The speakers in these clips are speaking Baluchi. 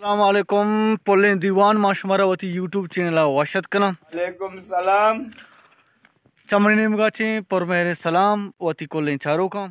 السلام علیکم، پلیں دیوان، ما شمارا وتی یوٹیوب چینل ءَ وش اتک کناں۔ وعلیکم السلام۔ چمنی نیمگا چیں پر مہریں سلام وتی کلیں چاروکاں۔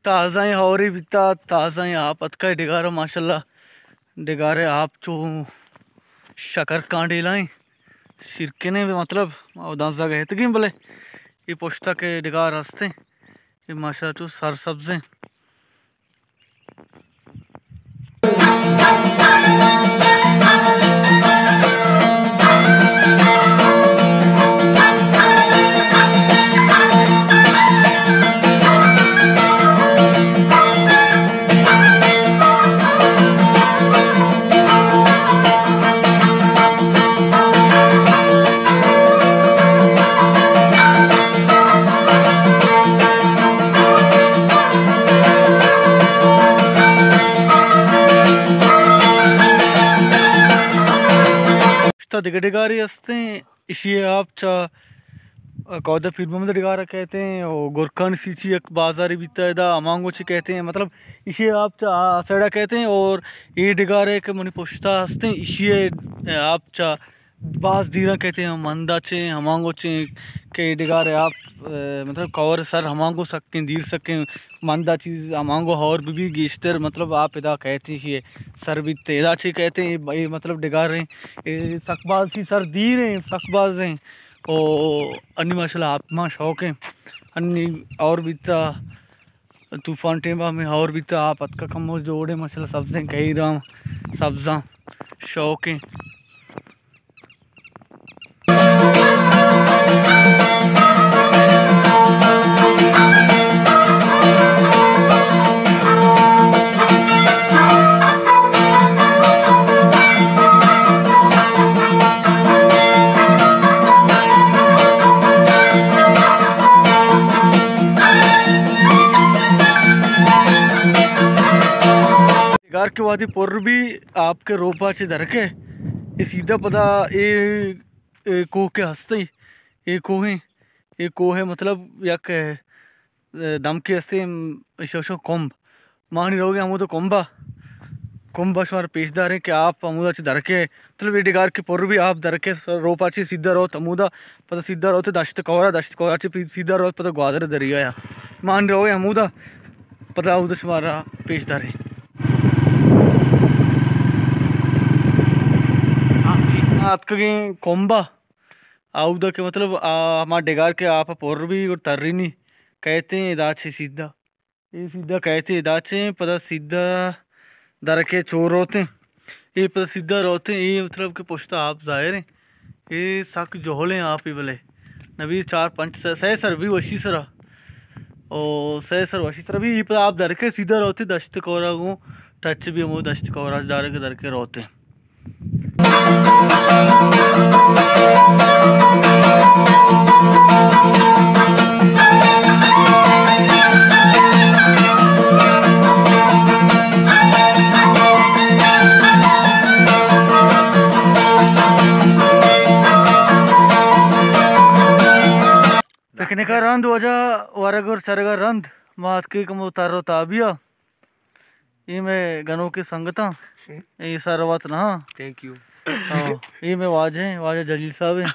تازہ ایں ہوری بیتا، تازہ ایں آپ اتکا ڈگارا، ماشاءاللہ۔ ڈگارے آپ چو شکر کانڈیلائیں، شیرکنیں، مطلب، او داں زگہ اتگیں، بلے اے پشتا کہ ڈگار ہستیں، اے ماشاءاللہ چو سرسبزیں۔ تا دگہ ڈگارے ہستیں، ایشی ءِ آپ چہ کودہ پیر محمد ڈگار ءَ کئیت ایں، او گرکانی سیچی یک بازارے بیتا ادا، ہمانگو چہ کئیت ایں، مطلب ایشی ءِ آپ چہ آ سائیڈ ءَ کئیت ایں، اور اے ڈگارے کہ منی پشتا ہستیں، ایشی ءِ آپ چہ باز دیراں کئیت ایں، مندا چہ ہمانگو چہ کہ اے ڈگارے آپ، اے، مطلب کور سر ہمانگو سکیں، دیر سکیں، مندا چیز ہمانگو ہور بہ بی گیشتر، مطلب آپ ادا کئیت ایں، ایشی ءِ سر بیت ادا چہ کئیت ایں، اے، اے مطلب ڈگاریں، اے سک باز چی سر دیر ایں، سک باز ایں۔ او انی ماشاءاللہ آپ ما شوق ایں۔ انی اور بیتا طوفان ٹیم ہمیں اور بیتا آپ اتکا کمو جوڑے ماشاءاللہ سبزیں کئی رام سبزاں شوق ایں۔ ڈگار کہ وہدے پر بی آپ کہ روپا چہ درکے، اے سیدھا پدا اے، اے کوہ کہ ہستے، اے کوہیں، اے کوہ مطلب یک، اے، دمکے ہستے، شوشو کمب۔ ماہنی روگے ہمودا کمبا، کمبا شمار پیش داریں کہ آپ ہمودا چہ درکے، مطلب اے ڈگار کہ پر بی آپ درکے، روپا چہ سیدھا روت ہمودا، پدا سیدھا روت دشت کورا، دشت کورا چہ پی-، سیدھا روت پدا گوادر دریایا۔ ماہنی روگے ہمودا، پدا اودا شمارا پیش داریں۔ آتکگیں کمبا، اودا کہ مطلب آ ہما ڈگار کہ آپ پر بی اور ترینی کئیت ایں ادا چہ سیدھا۔ اے سیدھا کئیت ایں ادا چہ، پدا سیدھا درکے چور روت ایں۔ اے پدا سیدھا روت ایں، اے مطلب کہ پشتا آپ ظاہر ایں۔ اے سک جہلیں آپے بلے۔ نبی چار پنچ سہ، سہ سر بی وشی سرا۔ او سہ سر وشی سرا بی، اے پدا آپ درکے سیدھا روت ایں دشت کورا گوں، ٹچ بی ہمو دشت کورا ڈائریکٹ درکے روت ایں۔ کا رند واجہ، ورگ اور چرگا رند، ما اتکے کمو تر و تابیا۔ اے مئے گنوکیں سنگتاں، اے سر وت نہ۔ Thank you. ہاں، اے مئے واجہ ہیں، واجہ جلیل صاحب ہیں۔